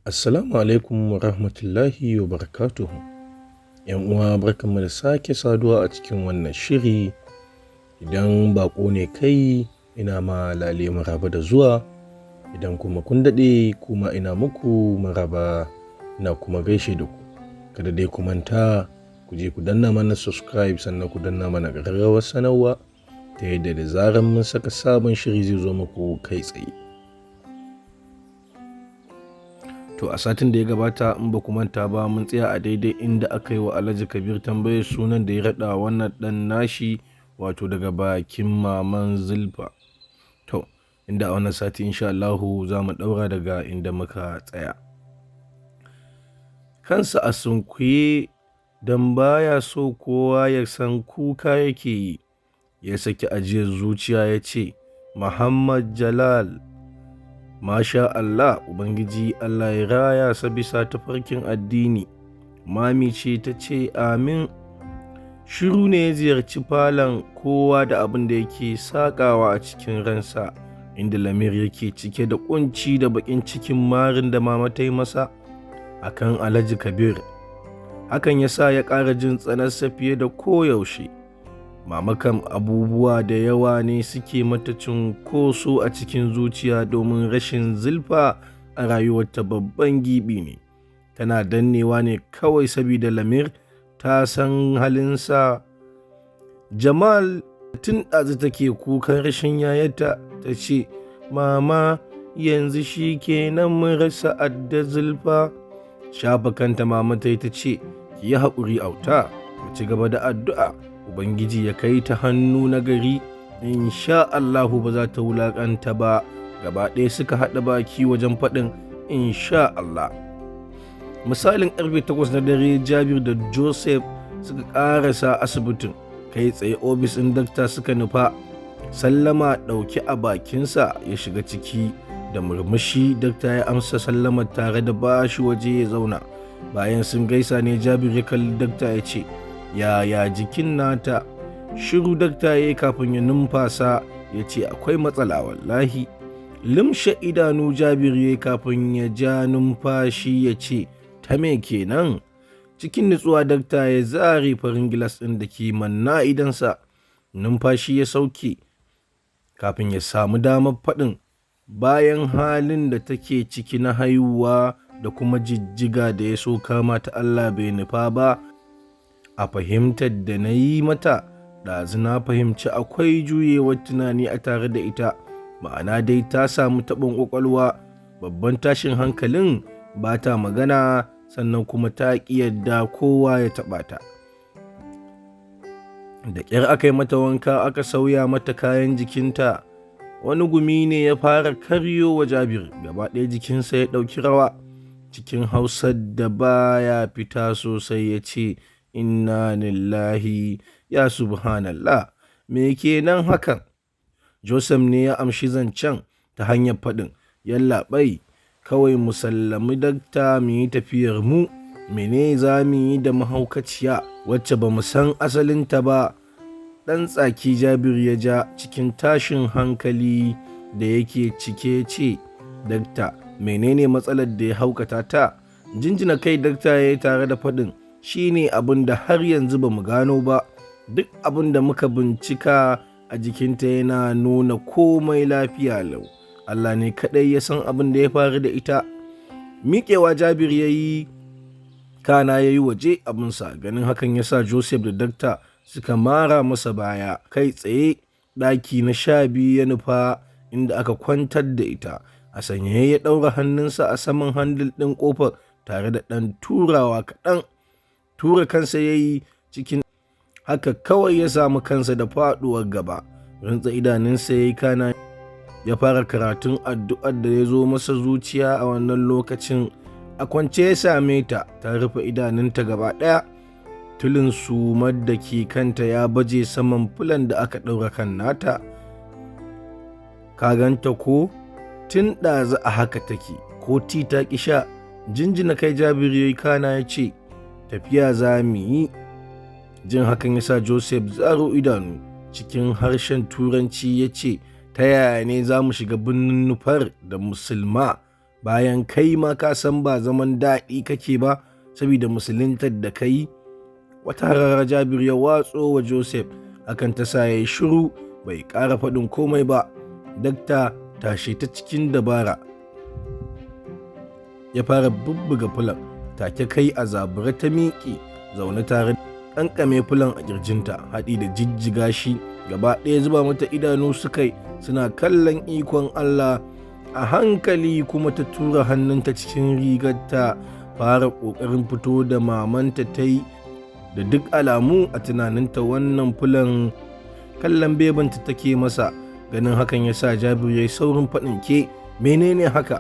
Assalamu alaikum wa rahmatullahi wa barakatuhu. ‘Yan uwa, barkanmu da sake saduwa a cikin wannan shiri. Idan baƙo ne kai, ina ma lale maraba da zuwa. Idan kuma kun daɗe kuma, ina muku maraba, ina kuma gaishe da ku. Kada dai ku manta ku je ku danna mana subscribe, sannan ku danna mana ƙararrawar sanarwa, ta yadda da zarar mun saka sabon shiri zai zo muku kai tsaye. To, a satin da ya gabata, in ba ku manta ba, mun tsaya a daidai inda aka yi wa Alhaji Kabir tambayar sunan da ya raɗa wannan ɗan nashi, wato daga bakin maman Zulfa. To, inda a wannan sati insha Allahu za mu ɗaura daga inda muka tsaya. Kansa a sunkuye don baya so kowa ya san kuka yake yi, ya saki ajiyar zuciya ya ce, "Muhammad Jalal." "Masha Allah, Ubangiji Allah ya raya sa bisa tafarkin addini." Mami ce ta ce, "Amin." Shiru ne ya ziyarci falon, kowa da abin da yake sakawa a cikin ransa, inda Lamir yake cike da kunci da bakin cikin marin da mama ta yi masa akan Alhaji Kabir. Hakan ya sa ya ƙara jin tsanarsa fiye da koyaushe. Mama kam abubuwa da yawa ne suke mata cunkoso a cikin zuciya, domin rashin Zulfa a rayuwarta babban gibi ne. Tana dannewa ne kawai saboda Lamir, ta san halinsa. Jamal tun ɗazu take kukan rashin yayarta, ta ce, "Mama, yanzu shi kenan mun rasa Adda Zulfa." Shafa kanta mama ta yi ta ce, "Ki yi haƙuri auta, mu ci gaba da addu'a. Ubangiji ya kai ta hannu na gari, insha Allahu ba za ta wulaƙanta ba." Gaba ɗaya suka haɗa baki wajen faɗin "insha Allah". Misalin ƙarfe 8 na dare Jabir da Joseph suka ƙarasa asibitin, kai tsaye ofis ɗin dakta suka nufa. Sallama ɗauke a bakinsa ya shiga ciki da murmushi. Dakta ya amsa sallamar tare da bashi waje ya zauna. Bayan sun gaisa ne Jabir ya kalli dakta ya ce, "Yaya jikin nata?" Shiru dakta ya yi kafin ya numfasa ya ce, "Akwai matsala wallahi." Limshe idanu Jabir ya kafin ya ja numfashi ya ce, "Ta me kenan?" Cikin nutsuwa dakta ya zare farin gilas ɗin da ke manna idansa. Numfashi ya sauke kafin ya samu damar faɗin, "Bayan halin da take ciki na haihuwa da kuma jijjiga da ya so kama ta, Allah bai nufa ba. A fahimtar da na yi mata ɗazu, na fahimci akwai juyewar tunani a tare da ita, ma'ana dai ta samu taɓin ƙwaƙwalwa. Babban tashin hankalin, ba ta magana, sannan kuma ta ƙi yadda kowa ya taɓa ta. Da ƙyar aka yi mata wanka, aka sauya mata kayan jikinta." Wani gumi ne ya fara karyo wa Jabir, gaba ɗaya jikinsa ya ɗauki rawa. Cikin Hausar da baya fita sosai ya ce, "Inna lillahi, ya subhanallah, me kenan hakan?" Joseph ne ya amshi zancen ta hanyar faɗin, "Yallaɓai, kawai mu sallami dakta mu yi tafiyar mu. Mene za mu yi da mahaukaciya wacce ba mu san asalinta ba?" Ɗan tsaki Jabir ya ja cikin tashin hankali da yake cike ce, "Dakta, menene matsalar da ya haukata ta?" Jinjina kai dakta ya yi tare da faɗin, "Shi ne abin da har yanzu ba mu gano ba. Duk abin da muka bincika a jikinta yana nuna komai lafiya lau. Allah ne kaɗai ya san abin da ya faru da ita." Miƙewa Jabir ya yi, kana ya yi waje abinsa. Ganin hakan ya sa Joseph da dakta suka mara masa baya. Kai tsaye ɗaki na 12 ya nufa, inda aka kwantar da ita. A sanyaye ya ɗaura hannunsa a saman handle ɗin ƙofar tare da ɗan turawa kaɗan. Tura kansa ya yi cikin, haka kawai ya samu kansa da faɗuwar gaba. Rintsa idanunsa ya yi, kana ya fara karatun addu'ar da ya zo masa zuciya a wannan lokacin. A kwance ya same ta, ta rufe idanunta gaba ɗaya. Tulin sumar da ke kanta ya baje saman fulan da aka ɗaura kan nata. "Ka ganta ko? Tun ɗazu a haka take, ko ti ta ƙi sha." Jinjina kai Jabir ya yi, kana ya ce, "Tafiya za mu yi." Jin hakan ya sa Joseph zaro idanu. Cikin harshen Turanci ya ce, "Ta yaya ne za mu shiga birnin Nufar da Musulma Bayan kai ma ka san ba zaman daɗi kake ba saboda musuluntar da ka yi. Wata harara Jabir ya watso wa Joseph, hakan ta sa ya yi shiru bai ƙara faɗin komai ba. Dakta tashe ta cikin dabara. Ya fara bubbuga fulan, take kai a zabura ta miƙe zaune tare ƙanƙame fulan a ƙirjinta, haɗi da jijjiga shi gaba ɗaya zuba mata idanu suka yi suna kallon ikon Allah. A hankali kuma ta tura hannunta cikin rigarta, fara ƙoƙarin fito da mamanta ta yi da duk alamu a tunaninta wannan fulan kallon bebanta take masa. Ganin hakan ya sa Jabir ya yi saurin faɗin, ke menene haka?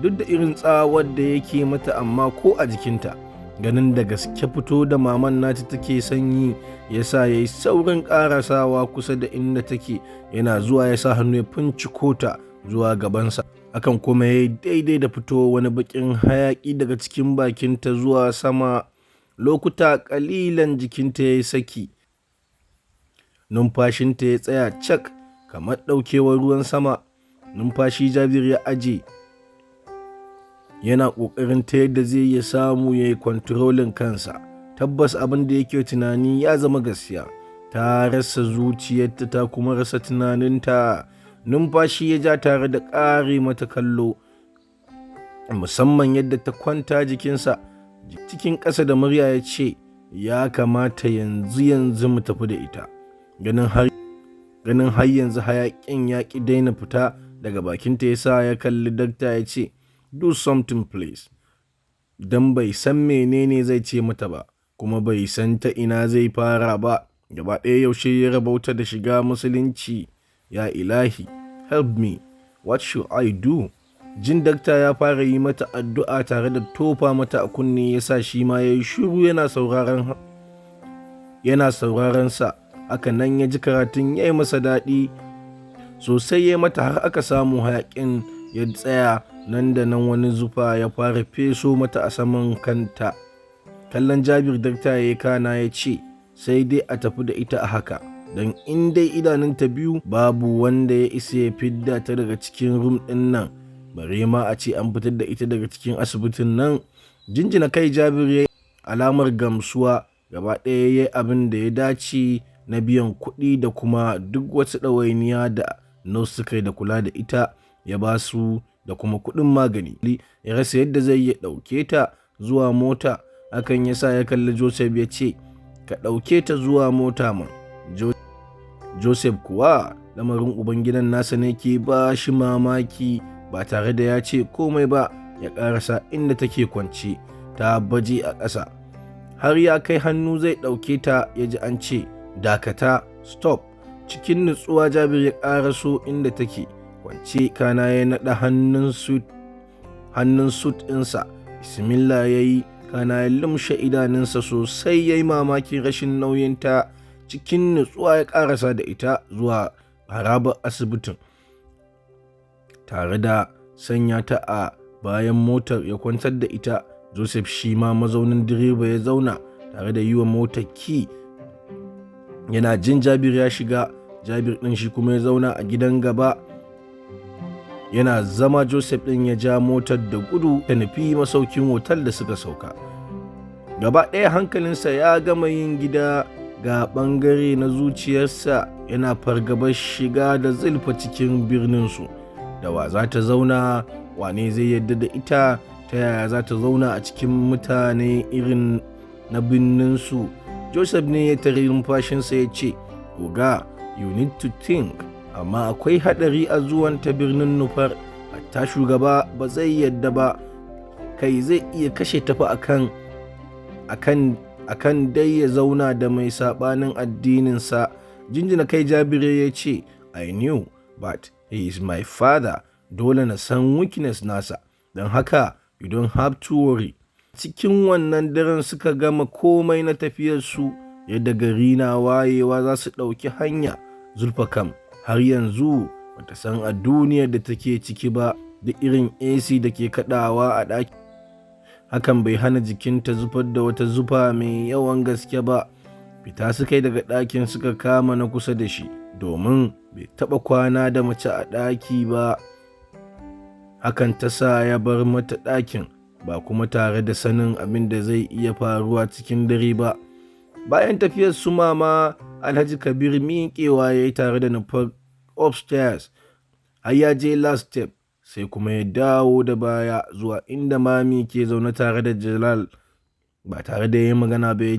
Duk da irin tsawar da yake mata amma ko a jikinta. Ganin da gaske fito da maman nata take sanyi ya sa ya yi saurin ƙarasawa kusa da inda take, yana zuwa ya sa hannu ya finciko ta zuwa gabansa. Hakan kuma ya yi daidai da fito wani baƙin hayaƙi daga cikin bakinta zuwa sama. Lokuta ƙalilan jikinta ya yi saki, numfashinta ya tsaya cak kamar ɗaukewar ruwan sama. Numfashi Jabir ya aje yana ƙoƙarin ta yadda zai iya samu ya yi kwantarolin kansa. Tabbas abin da yake tunani ya zama gaskiya. Ta rasa zuciyarta ta kuma rasa tunaninta. Numfashi ya ja tare da ƙare mata kallo, musamman yadda ta kwanta jikinsa. Cikin ƙasa da murya ya ce, ya kamata yanzu yanzu mu tafi da ita. Ganin har yanzu hayaƙin ya ƙi daina fita daga bakinta ya sa ya kalli dakta ya ce, do something please. Don bai san menene zai ce mata ba, kuma bai san ta ina zai fara ba. Gaba ɗaya yaushe ya rabauta da shiga musulunci. Ya ilahi, help me, what should I do? Jin dakta ya fara yi mata addu'a tare da tofa mata a kunne ya sa shi ma ya yi shiru yana sauraron sa. Haka nan ya ji karatun ya yi masa daɗi sosai, ya mata har aka samu hayaƙin ya tsaya. Nan da nan wani zufa ya fara feso mata a saman kanta. Kallon Jabir dakta ya yi kana ya ce, sai dai a tafi da ita a haka, don in dai idanunta biyu babu wanda ya isa ya fidda ta daga cikin room ɗin nan, bare ma a ce an fitar da ita daga cikin asibitin nan. Jinjina kai Jabir ya alamar gamsuwa. Gaba ɗaya ya yi abin da ya dace na biyan kuɗi da kuma duk wasu ɗawainiya da nurse suka yi da kula da ita ya ba su, da kuma kuɗin magani. Ya rasa yadda zai iya ɗauke ta zuwa mota. Hakan ya sa ya kalli Joseph ya ce, ka ɗauke ta zuwa mota man. Joseph kuwa lamarin ubangidan nasa ne ke ba shi mamaki, ba tare da ya ce komai ba ya ƙarasa inda take kwance ta baje a ƙasa. Har ya kai hannu zai ɗauke ta ya ji an ce, dakata, stop. Cikin nutsuwa Jabir ya ƙaraso inda take kwance, kana ya naɗa hannun suit ɗinsa. Bismillah ya yi, kana ya lumshe idanunsa sosai, ya yi mamakin rashin nauyinta. Cikin nutsuwa ya ƙarasa da ita zuwa harabar asibitin tare da sanya ta a bayan motar ya kwantar da ita. Joseph shi ma mazaunin direba ya zauna tare da yi wa motar key. Yana jin Jabir ya shiga, Jabir ɗin shi kuma ya zauna a gidan gaba. Yana zama Joseph ɗin ya ja motar da gudu ta nufi masaukin otal da suka sauka. Gaba ɗaya hankalinsa ya gama yin gida ga ɓangare na zuciyarsa yana fargabar shiga da Zulfa cikin birninsu. Da wa za ta zauna, wane zai yarda da ita, ta yaya za ta zauna a cikin mutane irin na birninsu. Joseph ne ya tare numfashinsa ya ce, oga, you need to think. Amma akwai haɗari a zuwan ta birnin Nufar, hatta shugaba ba zai yadda ba, kai zai iya kashe tafi akan dai ya zauna da mai saɓanin addininsa. Jinjina kai Jabir ya ce, I knew, but he is my father. Dole na san weakness nasa, don haka you don't have to worry. Cikin wannan daren suka gama komai na tafiyarsu, yadda gari na wayewa za su ɗauki hanya. Zulfa kam har yanzu bata san a duniyar da take ciki ba, da irin AC da ke kaɗawa a ɗaki. Hakan bai hana jikinta zubar da wata zufa mai yawan gaske ba. Fita suka yi daga ɗakin suka kama na kusa da shi, domin bai taɓa kwana da mace a ɗaki ba. Hakan ta sa ya bar mata ɗakin, ba kuma tare da sanin abin da zai iya faruwa cikin dare ba. Bayan tafiyar su mama, Alhaji Kabir miƙewa ya yi tare da nufar upstairs. Har ya je last step, sai kuma ya dawo da baya zuwa inda mami ke zaune tare da Jalal. Ba tare da ya yi magana ba ya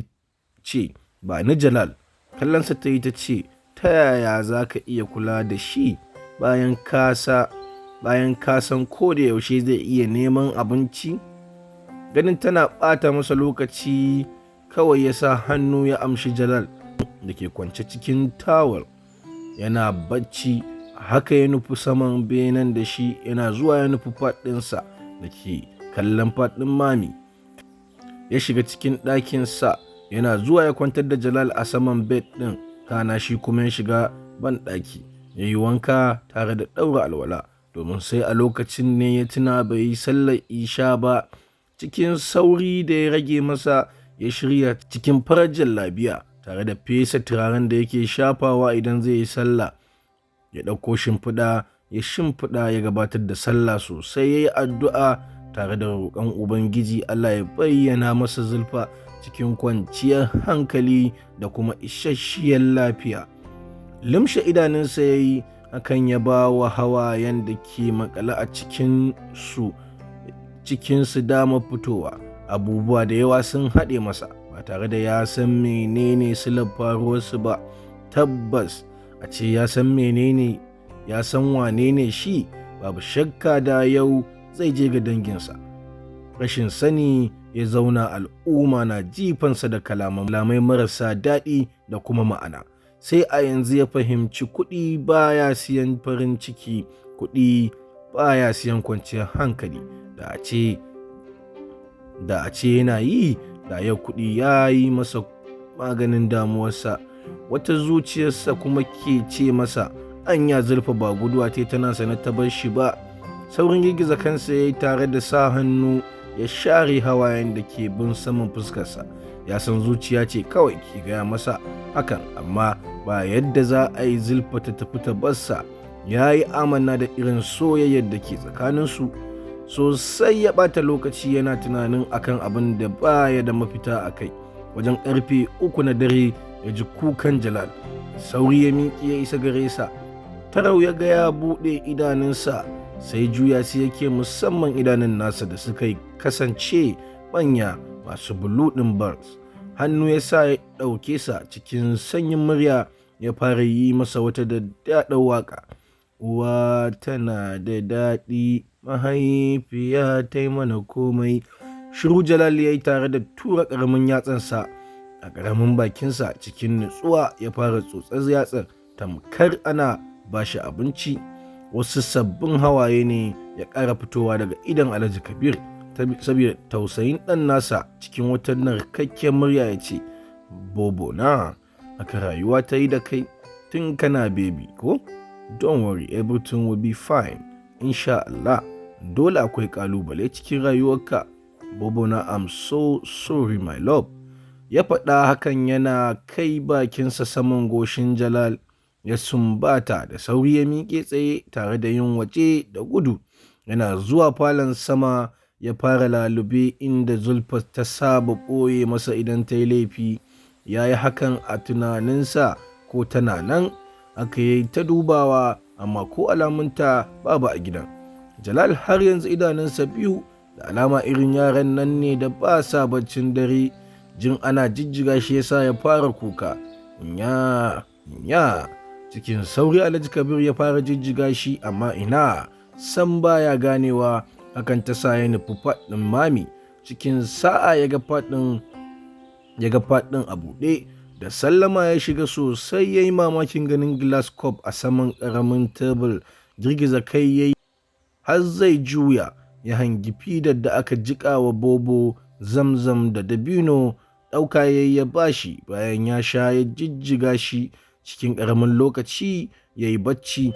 ce, "Ba ni Jalal." Kallonsa ta yi ta ce, "Ta yaya za ka iya kula da shi bayan ka san ko da yaushe zai iya neman abinci?" Ganin tana ɓata masa lokaci kawai ya sa hannu ya amshi Jalal da ke kwance cikin tawul yana bacci. Haka ya nufi saman benen da shi, yana zuwa ya nufi part ɗinsa da ke kallon part ɗin mami. Ya shiga cikin ɗakinsa, yana zuwa ya kwantar da Jalal a saman bed ɗin, kana shi kuma ya shiga ban ɗaki ya yi wanka tare da ɗaura alwala, domin sai a lokacin ne ya tuna bai yi sallar isha ba. Cikin sauri da ya rage masa ya shirya cikin farar jallabiya tare da fesa turaren da yake shafawa idan zai yi sallah. Ya ɗauko shimfiɗa ya shimfiɗa, ya gabatar da sallah sosai, ya yi addu'a tare da roƙon Ubangiji Allah ya bayyana masa Zulfa cikin kwanciyar hankali da kuma isasshiyar lafiya. Limshe idanunsa ya yi, hakan ya ba wa hawayen da ke makale a cikinsu damar fitowa. Abubuwa da yawa sun haɗe masa ba tare da ya san menene silar faruwarsu ba. Tabbas a ce ya san menene, ya san wane ne shi, babu shakka da yau zai je ga danginsa. Rashin sani ya zauna al'umma na jifansa da kalamai marasa daɗi da kuma ma'ana. Sai a yanzu ya fahimci kuɗi baya siyan farin ciki, kuɗi baya siyan kwanciyar hankali. Da a ce yana yi, da yau kuɗi ya yi masa maganin damuwarsa. Wata zuciyarsa kuma ke ce masa, anya Zulfa ba guduwa ta tana sane ta bar shi ba? Saurin girgiza kansa ya yi tare da sa hannu ya share hawayen da ke bin saman fuskarsa. Ya san zuciya ce kawai ke gaya masa hakan, amma ba yadda za a yi Zulfa ta tafi ta barsa. Ya yi amanna da irin soyayyar da ke tsakaninsu sosai. Ya ɓata lokaci yana tunanin akan abin da baya da mafita a kai. Wajen karfe 3 na dare ya ji kukan Jalal. Sauri ya miƙe ya isa gare sa. Tarau ya ga ya buɗe idanunsa, sai juya sai yake, musamman idanun nasa da suka kasance manya masu blue ɗin bars. Hannu ya sa ya ɗauke sa, cikin sanyin murya ya fara yi masa wata daddaɗar waƙa: "Uwa tana da daɗi, mahaifiya ta yi mana komai." Shiru Jalal ya yi tare da tura ƙaramin yatsansa a ƙaramin bakinsa. Cikin nutsuwa ya fara tsotsar yatsar tamkar ana ba shi abinci. Wasu sabbin hawaye ne ya ƙara fitowa daga idon Alhaji Kabir saboda tausayin ɗan nasa. Cikin wata narkakkiyar murya ya ce, "Bobo na, haka rayuwa ta yi da kai tun kana baby ko? Don't worry, everything will be fine, insha Allah. Dole akwai ƙalubale cikin rayuwarka, Bobo na. I'm so sorry, my love." Ya faɗa hakan yana kai bakinsa saman goshin Jalal ya sumbata. Da sauri ya miƙe tsaye tare da yin waje da gudu. Yana zuwa falon sama ya fara lalube inda Zulfa ta saba ɓoye masa idan ta yi laifi. Ya yi hakan a tunaninsa ko tana nan. Aka yi ta dubawa, amma ko alamunta babu a gidan. Jalal har yanzu idanunsa biyu, da alama irin yaran nan ne da ba sa baccin dare. Jin ana jijjiga shi yasa ya fara kuka, "Nya, nya." Cikin sauri Alhaji Kabir ya fara jijjiga shi, amma ina, san baya ganewa. Hakan ta sa ya nufi part ɗin mami. Cikin sa'a ya ga part ɗin a buɗe. Da sallama ya shiga. Sosai ya yi mamakin ganin glass cup a saman ƙaramin tebur. Girgiza kai ya yi, har zai juya ya hangi fidar da aka jiƙa wa Bobo zamzam da dabino. Ɗauka ya yi ya bashi. Bayan ya sha, ya jijjiga shi. Cikin ƙaramin lokaci ya yi bacci.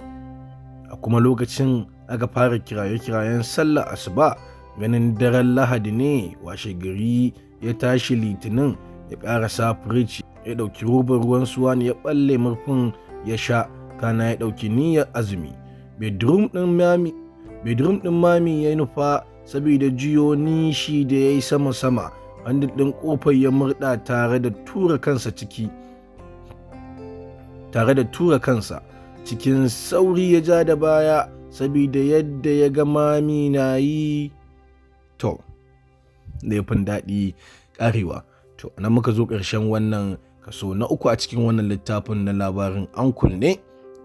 A kuma lokacin aka fara kiraye-kirayen sallah asuba. Ganin daren Lahadi ne, washe gari ya tashi Litinin, ya ƙarasa firij, ya ɗauki robar ruwan Swan, ya ɓalle murfin ya sha, kana ya ɗauki niyyar azumi. Bedroom ɗin mami Bedroom ɗin Mami ya nufa saboda jiyo nishi da ya yi sama-sama. Handle ɗin ƙofar ya murɗa tare da tura kansa ciki. Tare da tura kansa. Cikin sauri ya ja da baya saboda yadda ya ga Mami na yi. To, laifin daɗi ƙarewa. To, nan muka zo ƙarshen wannan kaso na uku a cikin wannan littafin na labarin Uncle ne,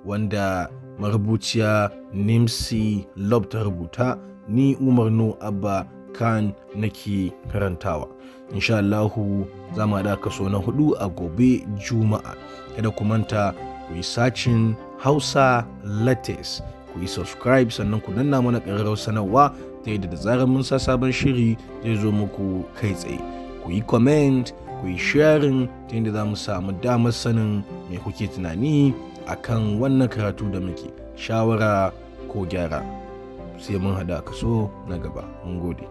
wanda marubuciya Nimsi Love ta rubuta, ni Umar Nu Abba Khan nake karantawa. Insha Allahu za mu haɗa kaso na hudu a gobe Juma'a. Kada ku manta ku yi searching Hausa Latest, ku yi subscribe, sannan ku danna mana ƙararrawar sanarwa ta yadda da zarar mun sa sabon shiri zai zo muku kai tsaye. Ku yi comment, ku yi sharing ta yadda za mu samu damar sanin me kuke tunani akan wannan karatu da muke, shawara ko gyara. Sai mun haɗa kaso na gaba. Mun gode.